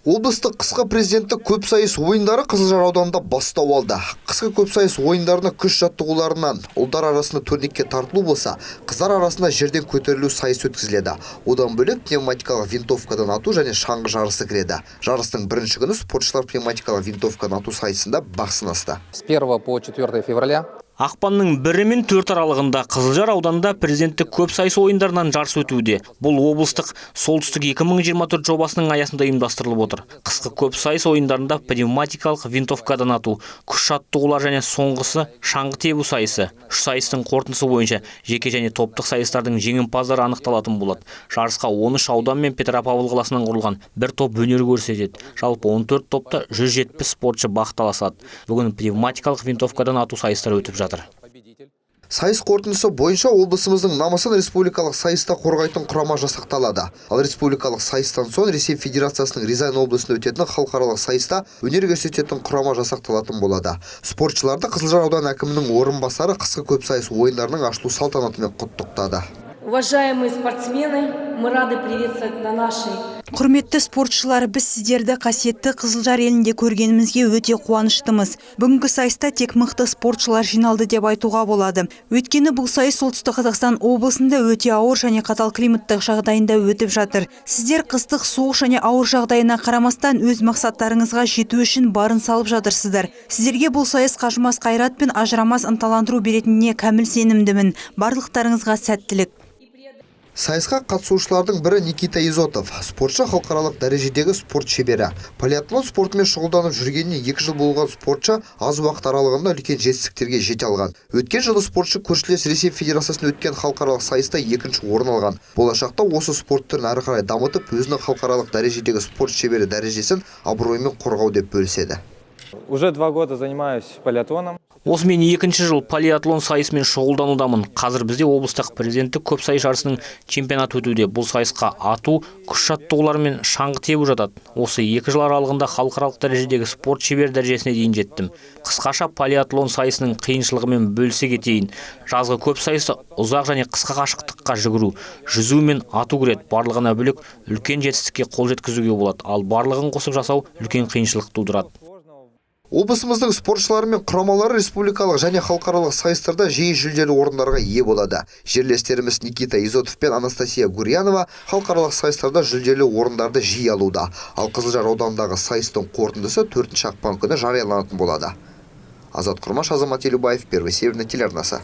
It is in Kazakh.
Облыстық қысқы президенттік көпсайыс ойындары Қызылжар ауданында бастау алды. Қысқы көпсайыс ойындарына күш жаттығуларынан ұлдар арасында турникке тартылу болса, қыздар арасында жерден көтерілу сайысы өткізіледі. Одан бөлек пневматикалық винтовкадан ату және шаңғы жарысы кіреді. Жарыстың бірінші күні спортшылар пневматикалық винтовкадан ату сайысында бақ сынасты. С 1 по 4 февраля. Ақпанның 1 мен 4 аралығында Қызылжар ауданында президенттік көпсайыс ойындарынан жарыс өтуде. Бұл облыстық Солтүстік 2024 жобасының аясында ұйымдастырылып отыр. Қысқы көпсайыс ойындарында пневматикалық винтовкадан ату, күш жаттығулар және соңғысы шаңғы тебу сайысы. Үш сайыстың қорытындысы бойынша жеке және топтық сайыстардың жеңімпаздары анықталатын болады. Жарысқа 13 аудан мен Петропавл қаласынан құрылған бір топ өнер көрсетеді. Жалпы 14 топта 170 спортшы бақ таласады. Бүгін пневматикалық винтовкадан ату сайыстары өтіп жатыр. Сайыс қорытындысы бойынша облысымыздың намысын республикалық сайыста қорғайтын құрама жасақталады. Ал республикалық сайыстан соң Ресей Федерациясының Рязань облысында өтетін халықаралық сайыста өнер көрсететін құрама жасақталатын болады. Спортшыларды Қызылжар ауданы әкімінің орынбасары қысқы көпсайыс ойындарының ашылу салтанатымен құттықтады. Уважаемые спортсмены, мы рады приветствовать на нашей Құрметті спортшылар, біз сіздерді қасиетті Қызылжар елінде көргенімізге өте қуаныштымыз. Бүгінгі сайыста тек мықты спортшылар жиналды деп айтуға болады. Өйткені бұл сайыс Солтүстік Қазақстан облысында өте ауыр және қатал климаттық жағдайында өтіп жатыр. Сіздер қыстық суық және ауыр жағдайына қарамастан өз мақсаттарыңызға жету үшін барын салып жатырсыздар. Сіздерге бұл сайыс қажымас қайрат пен ажырамас ынталандыру беретініне кәміл сенімдімін. Барлықтарыңызға сәттілік. Сайысқа қатысушылардың бірі Никита Изотов. Спортшы халықаралық дәрежедегі спорт шебері. Полиатлон спортымен шұғылданып жүргеніне 2 жыл болған спортшы аз уақыт аралығында үлкен жетістіктерге жете алған. Өткен жылы спортшы көршілес Ресей Федерациясында өткен халықаралық сайыста екінші орын алған. Болашақта осы спорт түрін әрі қарай дамытып, өзінің халықаралық дәрежедегі спорт шебері дәрежесін абыроймен қорғау деп бөліседі. Уже 2 года занимаюсь полиатлоном. Осымен екінші жыл полиатлон сайысымен шұғылданудамын. Қазір бізде облыстық президенттік көпсайыс жарысының чемпионаты өтуде. Бұл сайысқа ату, күш жаттығулары мен шаңғы тебу жатады. Осы 2 жыл аралығында халықаралық дәрежедегі спорт шебері дәрежесіне дейін жеттім. Қысқаша полиатлон сайысының қиыншылығымен бөлісе кетейін. Жазғы көпсайыста ұзақ және қысқа қашықтыққа жүгіру, жүзу мен ату кіреді. Барлығына бөлек үлкен жетістікке қол жеткізуге болады. Ал барлығын қосып жасау үлкен қиыншылық тудырады. Облысымыздың спортшылары мен құрамалары республикалық және халықаралық сайыстарда жиі жүлделі орындарға ие болады. Жерлестеріміз Никита Изотов пен Анастасия Гурьянова халықаралық сайыстарда жүлделі орындарды жиі алуда. Ал Қызылжар ауданындағы сайыстың қорытындысы 4 ақпан күні жарияланатын болады. Азат Құрмаш, Азамат Елубаев, Первый Северный телеарнасы.